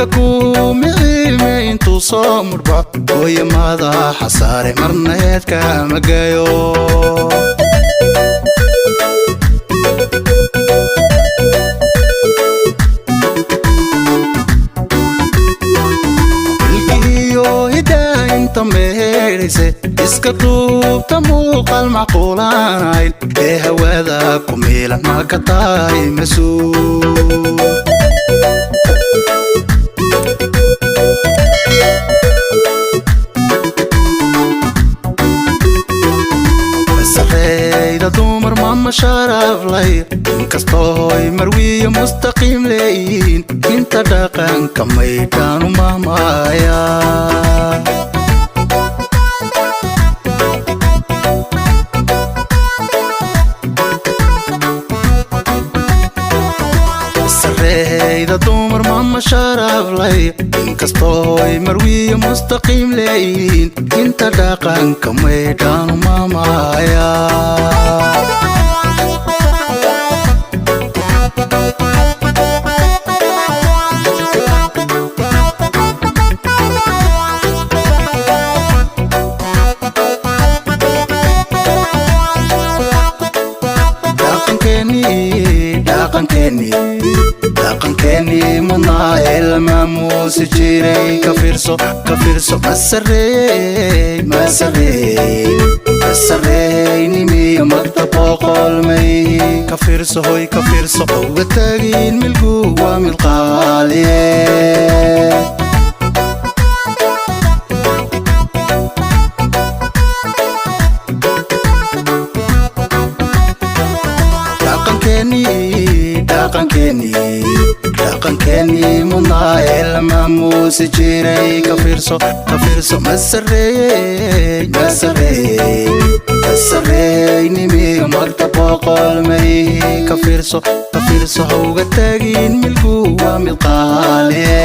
Ninka kuu miciime intuu soo mudhbaco, hooye madaxa saare, marneedka magayo. Milkiiyo hidaa inta meedhayse, iska duubta muuqaal macquulaanayn ee hawada ku miilan, ma ka tahay mas-uul? Sareyda dumar mama sharaflay, inkastooy marwiyo mustaqiim leeyihiin, inta dhaqanka maydhaanu mahmaya. Sareyda dumar mama sharaflay, inkastooy marwiyo mustaqiim leeyihiin, inta dhaqanka maydhaanu mahmaya. Dhaqankeennii mudnaa ee la maamuusi jiray, ka fiirso, ka fiirso. Masareey, masareey, masareeynimiyo magta boqolmay. Ka fiirso, hoy, ka fiirso, uga tagin milku waa mid qaaliye. Dhaqankeennii mudnaa ee la maamuusi jiray, ka fiirso, ka fiirso. Masareey, masareey, masareeynimiyo magta boqolmay. Ka fiirso, ka fiirso, hauga tagin milku waa mid qaaliye.